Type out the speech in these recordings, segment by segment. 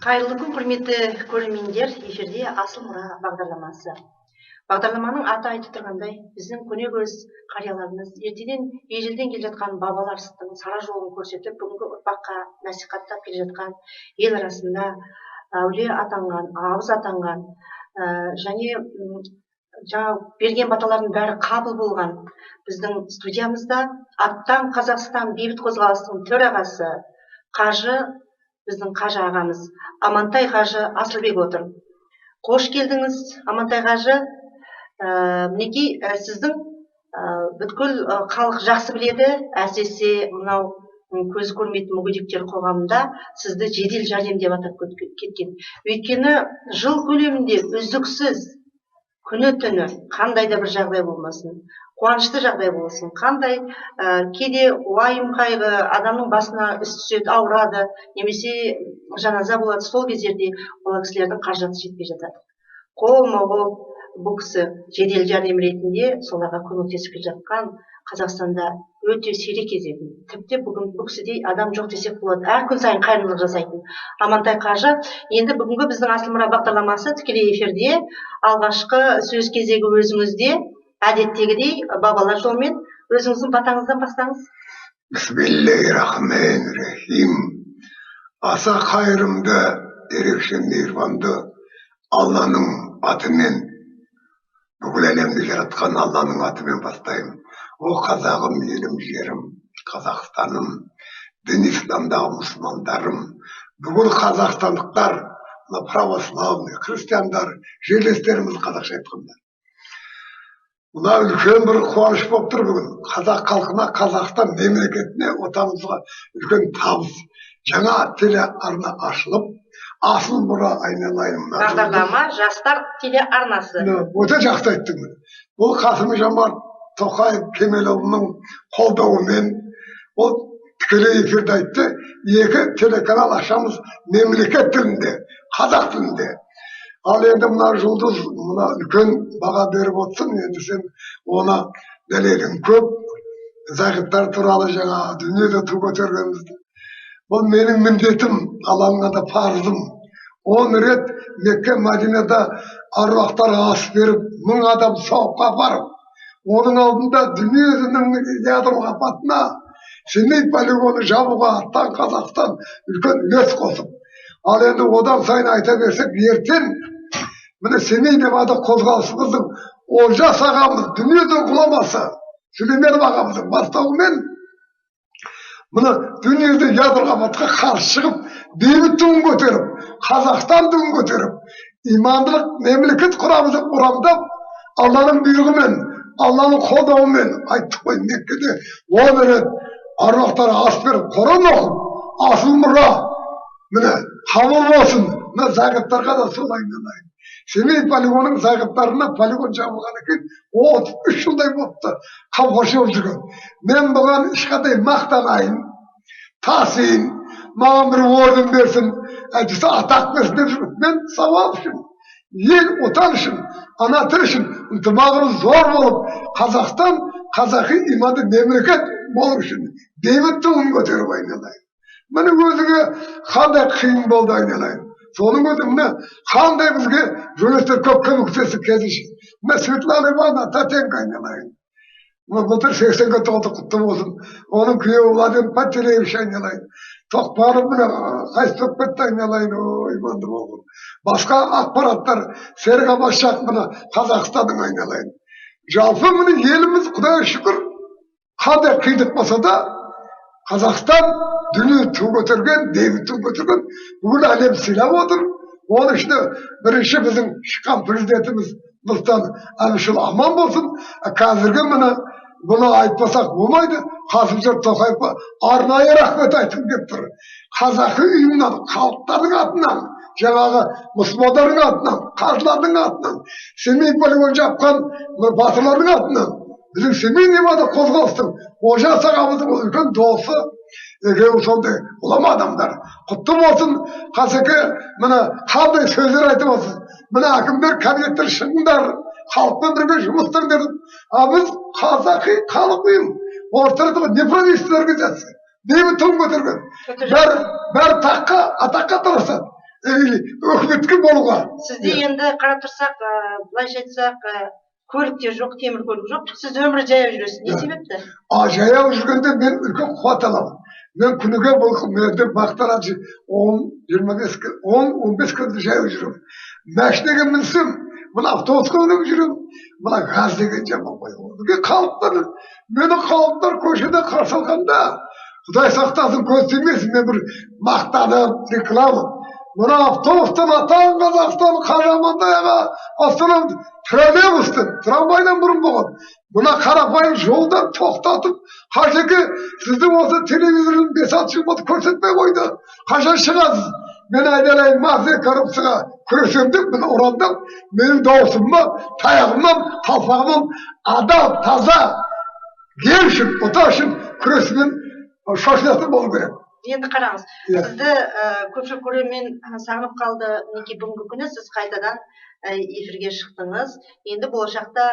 Қайырлы күн, құрметті көрермендер! Эфирде «Асыл мұра» бағдарламасы. Бағдарламаның аты айтып тұрғандай, біздің көне көз қарияларымыз ертеден, ежелден келе жатқан бабаларымыздың сара жолын көрсетіп, бүгінгі ұрпаққа насихаттап келе жатқан, ел арасында әулие атанған, абыз атанған және жаңа берген баталардың бәрі қабыл болған. Біздің студиямызда «Аттан Қазақстан» бейбіт қозғалысының төрағасы, қажы, біздің қажы ағамыз Амантай қажы Асылбек отыр. Қош келдіңіз, Амантай қажы! Мінекей, сіздің бүткіл халық жақсы біледі, әсіресе мынау көзі көрмейтін мүгедектер қоғамында сізді жедел жәрдем деп атап кеткен. Өйткені жыл көлемінде үздіксіз, күні түні қандай да бір жағдай болмасын, қуанышты жағдай болсын, қандай кейде уайым қайғы адамның басына іс түседі, ауырады немесе жаназа болады, сол кездерде ол кісілердің қаражаты жетпей жатады. Қолма қол бұл кісі жедел жәрдем ретінде соларға көмектесіп келе жатқан Қазақстанда өте сирек кездесетін, тіпті бүгін бұл кісідей адам жоқ десек болады, әр күн сайын қайырымдылық жасайтын Амантай қажы. Енді бүгінгі біздің «Асыл мұра» бағдарламасы тікелей эфирде. Алғашқы сөз кезегі өзіңізде. Әдеттегідей, бабалар жолымен өзіңіздің батаңыздан бастаңыз. Бисмиллахиррахманиррахим. Аса қайырымды, ерекше мейірбанды Алланың атымен, бүкіл әлемді жаратқан Алланың атымен бастаймын. О қазағым, елім, жерім, Қазақстаным, дін исламдағы мұсылмандарым, бүкіл қазақстандықтар, мына православный, христиандар, жерлестеріміз, қазақша айтқанда, мына үлкен бір қуаныш болып тұр бүгін қазақ халқына, Қазақстан мемлекетіне, отанымызға үлкен табыс: жаңа телеарна ашылып, «Асыл мұра», айналайын, мына Бағдарлама «Жастар» телеарнасы. Міне, өте жақсы айттың. Міне, бұл Қасым Жомарт Тоқаев Кемелұлының қолдауымен. Ол тікелей эфирде айтты: екі телеканал ашамыз мемлекет тілінде, қазақ тілінде. Ал енді мына Жұлдыз, мына үлкен баға беріп отырсың, енді сен оны дәлелің көп, зағиптар туралы жаңа дүниеде ту көтергенімізді. Бұл менің міндетім, Алланың алдында парызым. 10 рет Мекке, Мәдинада аруақтарға ас беріп, 1000 адам сауапқа апарып, оның алдында дүниежүзінің ядролық апатына, Семей полигоны жабуға «Аттан Қазақстан» үлкен үлес қосып, ал енді одан сайын айта берсек, ертең міне Семей Невада қозғалысымыздың Олжас ағамыз, дүниежүзінің ғұламасы Сүлейменов ағамыздың бастауымен мына дүниежүзілік ядролық апатқа қарсы шығып, бейбіт туын көтеріп, Қазақстан туын көтеріп, имандылық мемлекет құрамыз деп ұрандап, Алланың бұйрығымен, Алланың қолдауымен, айттық қой, Меккеде 10 рет аруақтарға ас беріп, Құран оқып, «Асыл мұра», міне, қабыл болсын. Мына зағиптарға да сол, айналайын. Семей полигонының зағиптарына, полигон жабылғаннан кейін 33 жылдай болыпты қамқоршы болып жүрген. Мен бұған ешқандай мақтанайын, тасиын, маған бір орден берсін, әйтпесе атақ берсін деп жүрмін. Мен сауап үшін, ел, отан үшін, ана тіл үшін, ынтымағымыз зор болып, Қазақстан қазақи иманды мемлекет болу үшін бейбіт туын көтеріп, айналайын. Міне, өзіңе қандай қиын болды, айналайын. Соның өзі, міне, қандай бізге журналистер көп көмектесті кезінде. Мына Светлана Ивановна Татенко, айналайын, мына былтыр 80-ге толды, құтты болсын. Оның күйеуі Владимир Пантелеевич, айналайын, Тоқпанов, міне, қайтыс болып кетті, айналайын, ой, иманды болғыр. Басқа ақпараттар, Серік Аббасшах, міне, Қазақстанның, айналайын. Жалпы, міне, еліміз, Құдайға шүкір, қандай қиындық болса да, Қазақстан дүние ту көтерген, бейбіт ту көтерген, бүкіл әлем сыйлап отыр. Оның ішінде бірінші біздің шыққан президентіміз Нұрсұлтан Әбішұлы аман болсын. Қазіргі, міне, бұны айтпасақ болмайды, Қасым Жомарт Тоқаевқа арнайы рахмет айтқым келіп тұр. Қазақи ұйымнан, халықтардың атынан, жаңағы мұсылмандардың атынан, қажылардың атынан, Семей полигон жапқан батырлардың атынан, біздің Семей Невада қозғалыстың Олжас ағамыздың үлкен досы, екеуі сондай ғұлама адамдар. Құтты болсын, Қасеке! Міне, қандай сөздер айтып отырсыз. Міне, әкімдер, кабинеттер, шығыңдар, халықпен бірге жұмыс істеңдер. А біз қазақи халық ұйым, орыстар айтады ғой, неправительственная организация, бейбіт туын көтерген. Бәрі таққа, атаққа таласады. Үкіметке болуға. Сізде енді қарап тұрсақ, былайша айтсақ, көлік те жоқ, темір көлік жоқ. Сіз өмірі жаяу жүресіз. Не себепті? А жаяу жүргенде мен үлкен қуат аламын. Мен күніге бұл менде мақтанады, 10, 25, 10, 15 күнде жаяу жүремін. Машинаға мінсем, мына автобусқа мініп жүремін. Мына газ деген жаман ғой. Неге халықтар, мені халықтар көшеде қарсы алғанда, Құдай сақтасын, көз тимесін, мен бір мақтанып, реклама. Мына автобустан атан Қазақстан Қажы аға Астана троллейбустан, трамвайдан бұрын болған. Мына қарапайым жолда тоқтатып, Қажеке, сіздің осы телевизордың 5-6 жыл болды көрсетпей қойды. Қашан шығасыз? Мен айналайын, мафия коррупцияға күресемін деп, міне ұрандап, менің дауысыма, таяғымнан, қалпағымнан адал, таза ел үшін, отан үшін күресімен шошынатын болу керек. Енді қараңыз, сізді көпшілік көрермен сағынып қалды. Мінекей, бүгінгі күні сіз қайтадан эфирге шықтыңыз. Енді болашақта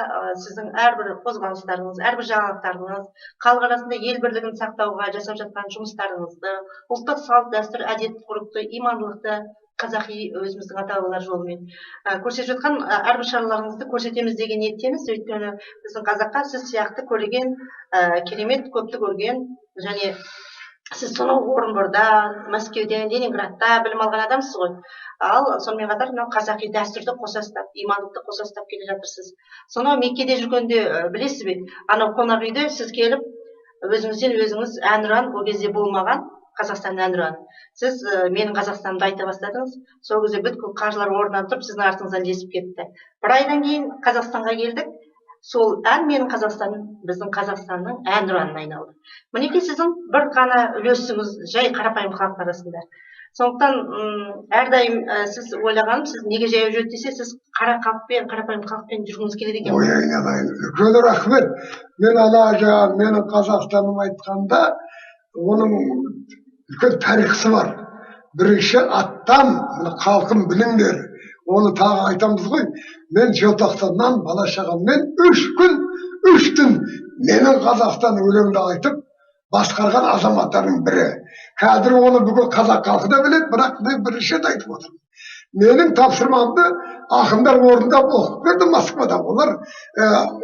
сіздің әрбір қозғалыстарыңыз, әрбір жаңалықтарыңыз, халық арасында ел бірлігін сақтауға жасап жатқан жұмыстарыңызды, ұлттық салт дәстүр, әдет ғұрыпты, имандылықты қазақи өзіміздің ата бабалар жолымен көрсетіп жатқан әрбір шараларыңызды көрсетеміз деген ниеттеміз. Өйткені біздің қазаққа сіз сияқты көреген, керемет көпті көрген және сіз сонау Орынборда, Мәскеуде, Ленинградта білім алған адамсыз ғой. Ал сонымен қатар мынау қазақи дәстүрді қоса ұстап, имандылықты қоса ұстап келе жатырсыз. Сонау Меккеде жүргенде, білесіз бе, анау қонақ үйде сіз келіп өзіңізден өзіңіз әнұран, ол кезде болмаған Қазақстан әнұраны, сіз менің Қазақстанымды айта бастадыңыз. Сол кезде бүткіл қажылар орнынан тұрып сіздің артыңыздан ілесіп кетті. Бір айдан кейін Қазақстанға келдік, сол ән менің Қазақстаным біздің Қазақстанның әнұранына айналды. Мінекей, сіздің бір ғана үлесіңіз жай қарапайым халық арасында. Сондықтан әрдайым сіз ойлағаным, сіз неге жаяу жүреді десе, сіз қара халықпен, қарапайым халықпен жүргіңіз келеді екен. Ой, айналайын, үлкен рахмет. Мен ана жаңағы менің Қазақстаным айтқанда, оның үлкен тарихысы бар. Бірінші аттан, мына халқым, біліңдер, оны тағы айтамыз ғой. Мен желтоқсаннан бала шағаммен 3 күн 3 түн менің Қазақстан өлеңді айтып басқарған азаматтардың бірі. Қазір оны бүкіл қазақ халқы да біледі, бірақ мен бірінші рет айтып отырмын. Менің тапсырмамды ақындар орындап оқып берді Москвада. Олар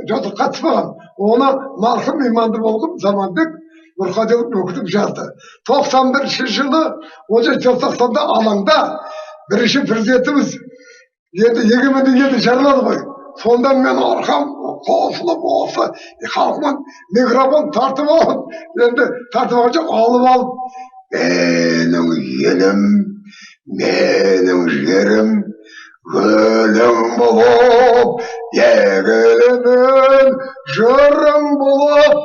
қатыспаған. Оны марқұм иманды болған Заманбек Нұрқаділов өкітіп жазды. 91 жылы осы желтоқсанда алаңда бірінші президентіміз енді егеменді елді жариялады ғой. Сонда мен арқам қосылып, осы халқыман микрофон тартып алып, енді тартып алған жоқ, алып алып, менің елім, менің жерім, өлең болып егілемін, жырың болып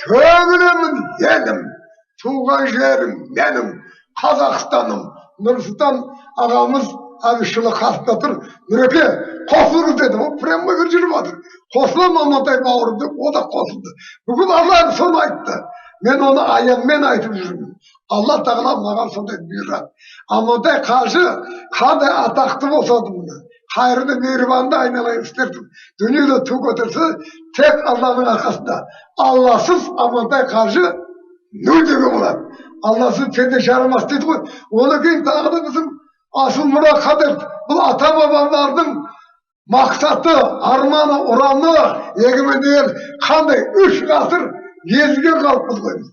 төгілемін, елім, туған жерім менің Қазақстаным. Нұрсұлтан ағамыз Әбішұлы қасында тұр. Нұреке, қосылыңыз деді. Ол прямой эфир жүріп жатыр. Қосыламын, Амантай бауырым деп, о да қосылды. Бүгін Алла соны айтты. Мен оны аянмен айтып жүрмін. Алла тағала маған сондай бұйырады. Амантай қажы қандай атақты болса да, міне, қайырлы мейірбанды айналайын істерді дүниеде ту көтерсе, тек Алланың арқасында. Алласыз Амантай қажы нөл деуге болады. Алласыз пенде жарымас дейді ғой. Одан кейін тағы да біздің асыл мұра қадір, бұл ата бабалардың мақсаты, арманы, ұраны, егеменді ел. Қандай 3 ғасыр езілген халықпыз ғой біз.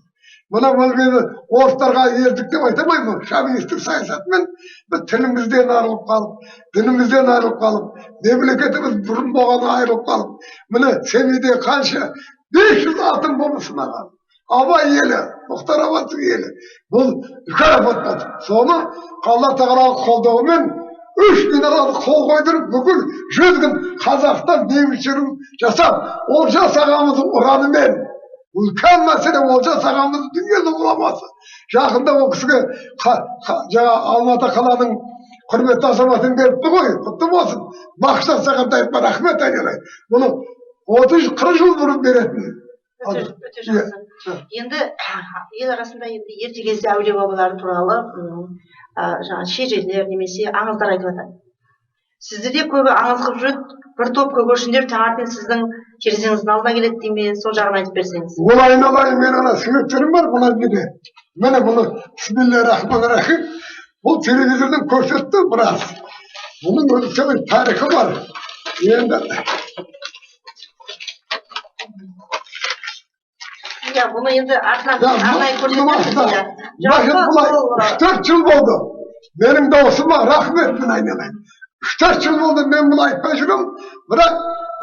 Мына мені орыстарға елдік деп айта алмаймын, шовинистік саясатымен біз тілімізден айырылып қалып, дінімізден айырылып қалып, мемлекетіміз бұрын болғаннан айырылып қалып, міне Семейде қанша 500 атом бомба сынаған. Абай елі, Мұхтар Әуезов елі. Бұл үлкен апат болды. Соны Алла тағаланың қолдауымен 3 генералды қол қойдырып, бүкіл 100 күн Қазақстан бейбітшілігін жасап, Олжас ағамыздың ұранымен. Үлкен мәселе, Олжас ағамыз дүниенің ғұламасы. Жақында ол кісіге жаңа Алматы қаланың құрметті азаматын беріпті ғой, құтты болсын. Бақытжан Сағынтаевқа рахмет айналайын. Бұны 30-40 жыл бұрын беретін. Өте жақсы. Енді ел арасында енді ерте кезде әулие бабалар туралы жаңа шежірелер немесе аңыздар айтып жатады. Сізді де көбі аңыз қылып жүреді. Бір топ көгершіндер таңертең сіздің терезеңіздің алдына келеді дей ме, сол жағын айтып берсеңіз. Ол айналайын, мен ана суреттерім бар мына жерде. Міне бұны, бисмилля рахман рахим. Бұл телевизордан көрсетті біраз. Бұның өзі целый тарихы бар. Енді Иә, бұны енді артынан арнайы көрсетеміз. Былай 3-4 жыл болды. Менің даусыма рахмет, мен айналайын. 3-4 жыл болды, мен бұны айтпай жүрмін. Бірақ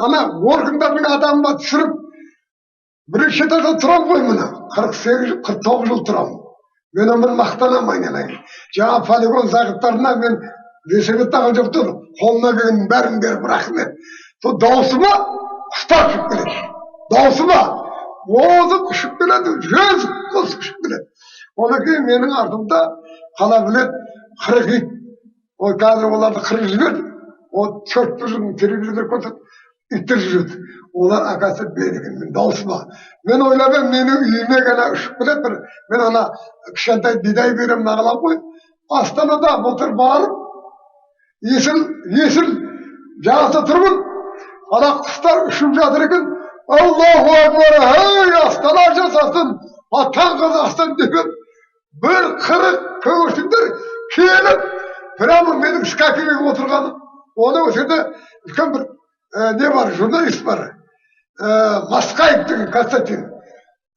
ана органдардың адамына түсіріп, бірінші этажда тұрамын ғой міне. 48-49 жыл тұрамын. Мен өмір мақтанамын, айналайын. Жаңа полигон зағиптарына мен велосипед тағып жоқ тұр. Қолына келгеннің бәрін беріп рахмет. Сол даусыма құстар ұшып келеді. Даусыма озып ұшып келеді, 100 құс ұшып келеді. Одан кейін менің артымда қала біледі 40 ит. Ол қазір оларды қырып жіберді. Ол 4 жыл телевизорда көрсетіп, иттер жүреді. Олар оказывается біледі екен мен даусыма. Мен ойлап едім, менің үйіме ғана ұшып келеді бір. Мен ана кішкентай бидай беремін, ағалам ғой. Астанада былтыр барып, Есіл жағасында тұрмын. Ана құстар ұшып жатыр екен. Аллаху акбар, ей, Астана жасасын, атан Қазақстан деп бір 40 көгершіндер келіп, прямо менің скакеге отырған. Оны осы жерде үлкен бір не бар, журналист бар, Масқаев деген Константин,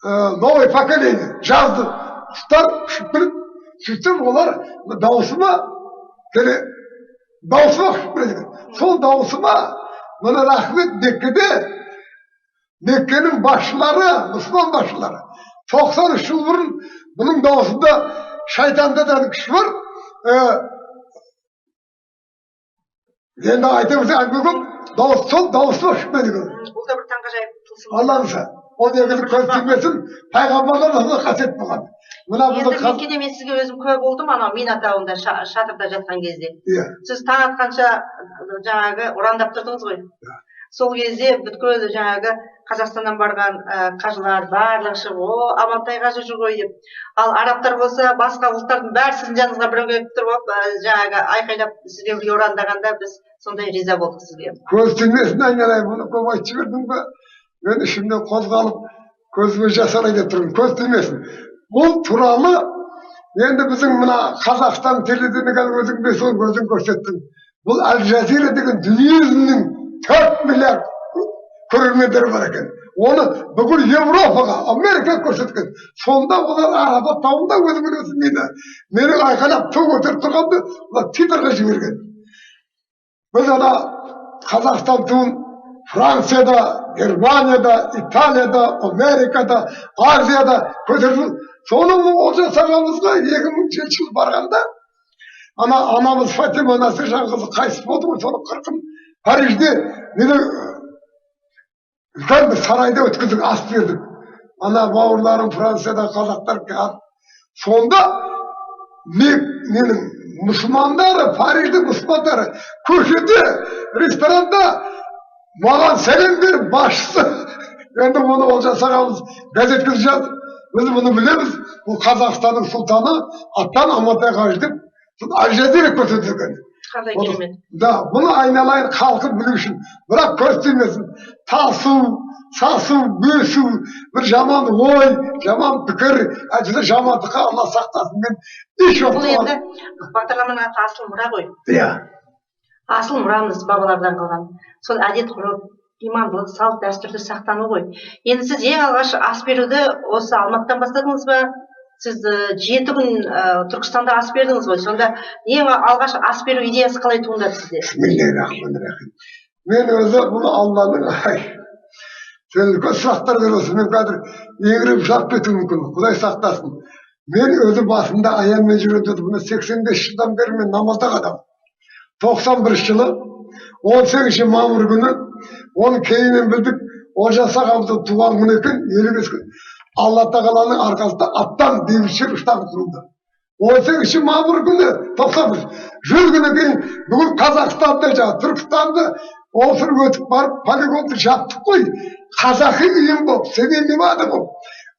новое поколение жазды. Құстар ұшып келіп, сөйтсем олар даусыма келе, даусыма ұшып келеді екен. Сол даусыма мына рахмет. Меккеде, Меккенің басшылары, мұсылман басшылары 93 жыл бұрын бұның даусында шайтанда да күш бар. Енді айта берсек әңгіме көп. Дауыс, сол дауысыма ұшып келеді екен. Бұл да бір таңғажайып тылсым. Алла разы. Ол негізі көз тимесін, пайғамбарлар да қасиет болған. Мына Енді біздің Меккеде мен сізге өзім куә болдым, анау Мина тауында шатырда жатқан кезде. Иә. Сіз таң атқанша жаңағы ұрандап тұрдыңыз ғой. Сол кезде бүткіл жаңағы Қазақстаннан барған қажылар барлығы шығып, о, Амантай қажы жүр ғой деп. Ал арабтар болса, басқа ұлттардың бәрі сіздің жаныңызға біреу келіп тұрып алып, жаңағы айқайлап сізбен бірге ұрандағанда біз сондай риза болдық сізге. Көз тимесін, айналайын, бұны көп айтып жібердім бе? Мен ішімнен қозғалып, көзіме жас алайын деп тұрмын. Көз тимесін. Бұл туралы енді біздің мына Қазақстан телевидениеге өзің білесің, өзің көрсеттің. Бұл Аль Жазира деген дүниежүзінің 4 миллиард көрермендері бар екен. Оны бүкіл Европаға, Америкаға көрсеткен. Сонда олар Арафат тауында өзің білесің мені. Менің айқайлап ту көтеріп тұрғанды олар титрға жіберген. Біз ана Қазақстан туын Францияда, Германияда, Италияда, Америкада, Азияда көтеріп, соны Олжас ағамызға 2007 жыл барғанда ана анамыз Фатима Насыржан қызы қайтыс болды ғой, соның қырқын Парижде мені үлкен бір сарайда өткіздік, ас бердік. Ана бауырларым Францияда қазақтар келіп, сонда менің мұсылмандары, Париждің мұсылмандары көшеде, ресторанда маған сәлем беріп, басшысы, енді оны Олжас ағамыз газетке жазды, біз бұны білеміз, бұл Қазақстанның сұлтаны аттан Амантай қажы деп Аль Жазира көрсетілген. Қандай керемет. Да, бұны айналайын халқы білу үшін. Бірақ көз тимесін. Тасу, сасу, бөсу, бір жаман ой, жаман пікір, әйтеуір жамандыққа Алла сақтасын. Мен еш Бұл уақытта енді бағдарламаның аты асыл мұра ғой. Иә. Асыл мұрамыз бабалардан қалған. Сол әдет ғұрып, имандылық, салт дәстүрді сақтану ғой. Енді сіз ең алғаш ас беруді осы Алматыдан бастадыңыз ба? Сіз 7 күн Түркістанда ас бердіңіз ғой. Сонда ең алғаш ас беру идеясы қалай туындады сізде? Бисмиллахиррахманиррахим. Мен өзі бұны Алланың, ай, сен үлкен сұрақтар бересің. Мен қазір еңіреп жылап кетуім мүмкін. Құдай сақтасын. Мен өзі басында аянмен жүрген едім. Мына 85 жылдан бері мен намаздағы адам. 91 жылы 18 мамыр күні, оны кейіннен білдік, Олжас ағамыздың туған күні екен, 55 күн. Алла тағаланың арқасында аттан бейбітшілік штабы құрылды. 18 мамыр күні 91. 100 күннен кейін бүкіл Қазақстанды, жаңағы Түркістанды осырып өтіп барып полигонды жаптық қой. Қазақи ұйым болып, Семей Невада болып,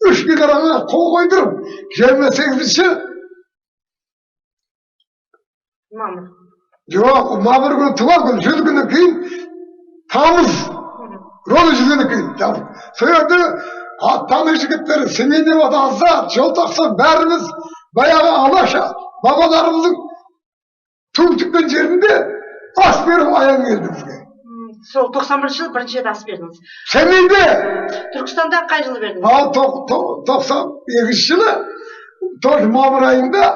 3 генералға қол қойдырып, 28 мамыр. Жоқ, мамыр күні туған күн, 100 күннен кейін тамыз, ровно 100 күннен кейін жабық. Сол жерде аттаны жігіттері, Семей Невада, Азат, Желтоқсан, бәріміз баяғы Алаша, бабаларымыздың Туып шыққан жерінде ас беріп аян келді бізге. Сол 91 жылы бірінші рет ас бердіңіз. Семейде. Түркістанда қай жылы бердіңіз? Ал 92 жылы тоже мамыр айында,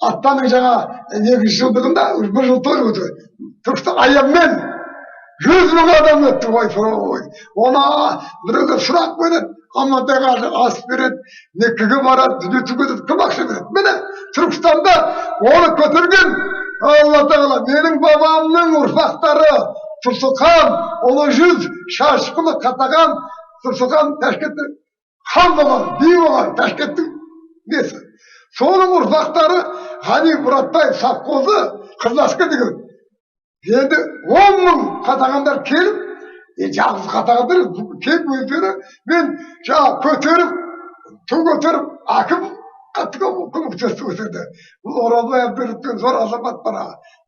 аттаның жаңа екінші жылдығында бір жыл той өтті. Түркістан аянмен 100 000 адам өтті. Ой, ой, оны біреулер сұрақ береді, Амантайға ас береді, Меккеге барады, дүние түгетеді, кім ақша береді? Міне, Түркістанда оны көтерген Алла Тағала. Менің бабамның ұрпақтары Тұрсынхан, Ұлы жүз Шашқұлы Қатаған Тұрсынхан Ташкентте хан болған, би болған, Ташкенттің несі, соның ұрпақтары Ғани Мұратбаев совхозы Қызыләскер деген. Енді 10 000 қатағандар келіп, жалғыз қатағандар келіп, өздері мен жаңағы көтеріп, ту көтеріп, әкім қатты көмектесті осы жерде. Бұл Оралбай Әбдіров деген зор азамат бар,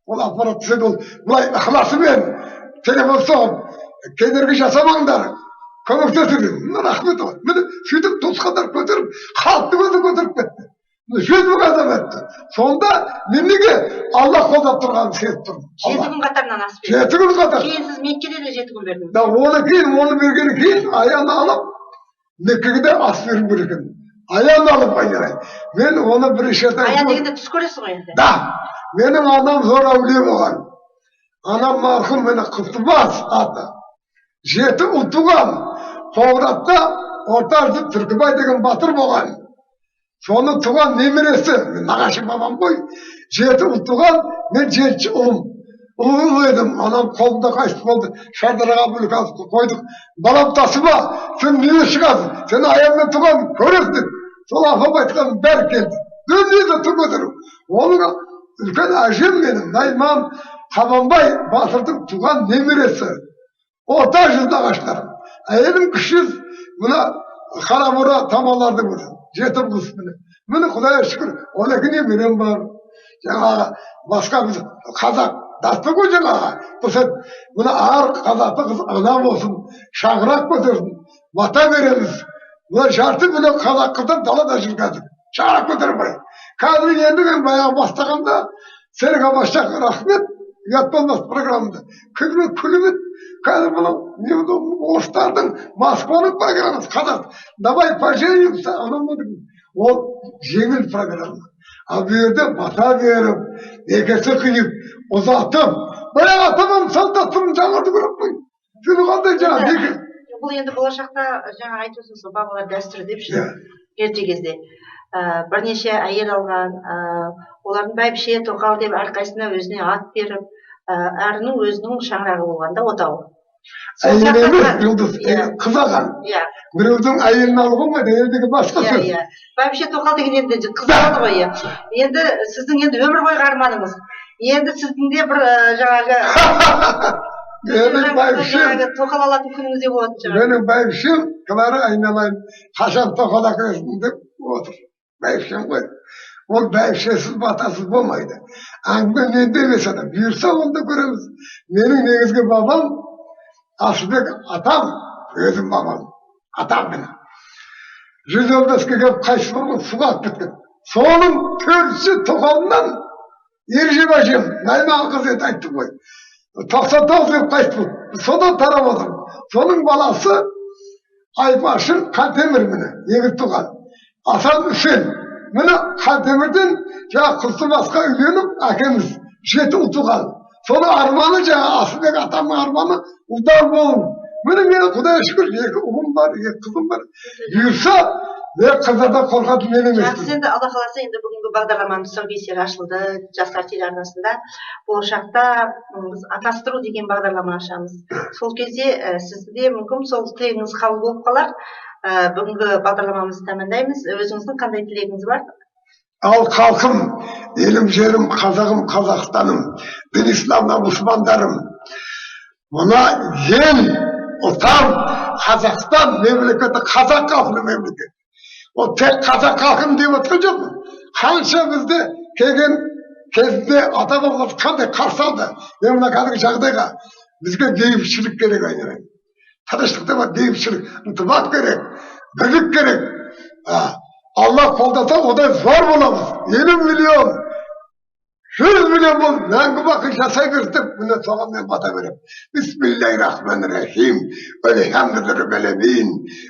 ол аппарат түседі, ол былай ықыласымен телефон соғып, кедергі жасамаңдар, көмектесіңдер. Міне, рахмет оған. Міне, сөйтіп туысқандар көтеріп, халықтың өзі көтеріп кетті. 100 000 адам өтті. Сонда мен неге Алла қолдап тұрғанын сезіп тұрмын. 7 күн қатарынан ас бердіңіз. 7 күн қатар. Кейін сіз Меккеде де 7 күн бердіңіз. Да, оны кейін, оны бергеннен кейін аян алып, Меккеге де ас беру керек екен. Аян алып, айналайын. Мен оны бірінші рет Аян дегенде түс көресіз ғой енді. Да, менің анам зор әулие болған. Анам марқұм, міне, Құттыбас аты. Жеті ұл туған. Қоңыратта Орта жүзде Түркібай деген батыр болған. Соның туған немересі, мен нағашы бабам ғой. Жеті ұл туған, мен жетінші ұлым. Ұл едім, анам қолымда қайтыс болды. Шардараға бүлік алып қойдық. Балам, тасыма, сен неге шығасың? Сен аянмен туған көресің деді. Сол апам айтқан бәрі келді. Дүниеде ту көтеру. Оның үлкен әжем менің, Найман Қабанбай батырдың туған немересі. Орта жүз нағашыларым. Әйелім кіші жүз, мына Қарабура тамалардың өзі. Жеті қыз міне. Міне, Құдайға шүкір, 12 немерем бар. Жаңағы басқа біз қазақ дәстүр ғой жаңағы. Дұрыс, мына әр қазақтың қыз ана болсын, шаңырақ көтерсін, бата береміз. Мына жарты миллион қазақ қыздар далада жүр қазір. Шаңырақ көтермей. Қазір енді мен баяғы бастағанда Серік Абашақ, рахмет, ұят болмас программада. Күліп күліп еді. Қазір мынау не, орыстардың, Москваның программасы, қазақ давай поженимся, анау мынау. Ол жеңіл программа. Ал бұл жерде бата беріп, некесі қиып, ұзатып, баяғы ата бабам салт дәстүрін жаңғырту керек қой. Сен қандай жаңағы неке. Бұл енді болашақта жаңа айтып отырсыз ғой, бабалар дәстүрі деп ше. Иә. Ерте кезде бірнеше әйел алған, олардың бәйбіше, тоқал деп әрқайсысына өзіне ат беріп, әрінің өзінің шаңырағы болған да, отауы. Сол Әйел сияқты емес, Жұлдыз, Иә. қыз алған. Біреудің әйелін алуға болмайды, әйел деген басқа сөз. Иә, бәйбіше, тоқал деген енді қыз алады ғой, иә. Енді сіздің енді өмір бойғы арманыңыз, енді сіздің де бір жаңағы Менің бәйбішем, жаңағы тоқал алатын күніңіз де болатын шығар. Менің бәйбішем Клара, айналайын, қашан тоқал әкелесің деп отыр. Бәйбішем ғой. Ол бәйбішесіз, батасыз болмайды. Әңгіме менде емес ана. Бұйырса, онда көреміз. Менің негізгі бабам Асылбек атам, өзім бабам. Атам менің. 115-ке келіп қайтыс болған, суға алып кеткен. Соның төртінші тоқалынан Ережеп әжем, Найман қызы еді, айттым ғой. 99 келіп қайтыс болды. Содан тарап отырмын. Соның баласы Айбашын Қантемір, міне, егіз туған. Асан Үсен. Міне, Қантемірден жаңа Құлтыбасқа үйленіп, әкеміз жеті ұл туған. Соның арманы, жаңа Асылбек атамның арманы ұлдар болу. Міне, менің Құдайға шүкір, екі ұлым бар, екі қызым бар. Бұйырса, мен қыздардан қорқатын мен Жақсы. емеспін. Енді Алла қаласа, енді бүгінгі бағдарламамыз тұсаукесері ашылды Жастар телеарнасында. Болашақта біз атастыру деген бағдарлама ашамыз. Сол кезде сізді де мүмкін сол тілегіңіз қабыл болып қалар. Бүгінгі бағдарламамызды тәмамдаймыз. Өзіңіздің қандай тілегіңіз бар? Ал халқым, елім, жерім, қазағым, Қазақстаным, дін исламнан мұсылмандарым, мына ел, отан, Қазақстан мемлекеті қазақ халқының мемлекеті. Ол тек қазақ халқым деп отқан жоқпын. Қанша бізде келген кезінде ата бабалар қандай қарсы алды. Мен мына қазіргі жағдайға бізге бейбітшілік керек, айналайын. Тыныштық та бар, бейбітшілік, ынтымақ керек, бірлік керек. Алла қолдаса, одан зор боламыз. 50 миллион, 100 миллион болып, мәңгі бақи жасай берсін деп, міне, соған мен бата беремін. Бисмиллахи рахмани рахим. Вальхамдулиллахи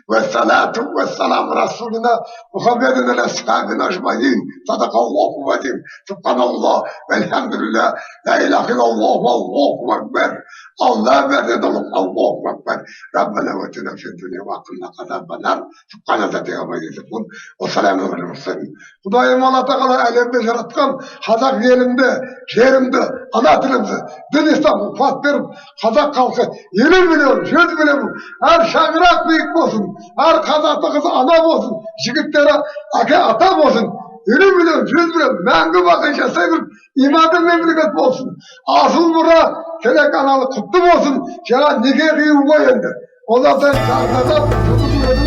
вассалату вассалам расулина Мухаммедин аля асхабина ажмаин. Садақаллаху азим. Субханаллах вальхамдулилlah. Ла илаха иллаллах, валлаху акбар. Алла берді, Аллаху акбар. Раббана атина фид дуния ва қина азабан. Субхана раббика ясифун. Уа саламун алал мурсалин. Құдайым Алла Тағала, әлемді жаратқан, қазақ елімді, жерімді, ана тілімді, дін ислам қуат беріп, қазақ халқы 50 миллион, 100 миллион, әр шаңырақ биік болсын, әр қазақтың қызы ана болсын, жігіттері әке, ата болсын, 50 миллион, 100 миллион, мәңгі бақи жасай беріп, иманды мемлекет болсын. Асыл мұра телеканалы құтты болсын. Жаңа неке қию ғой енді. Олардан жұлдыз.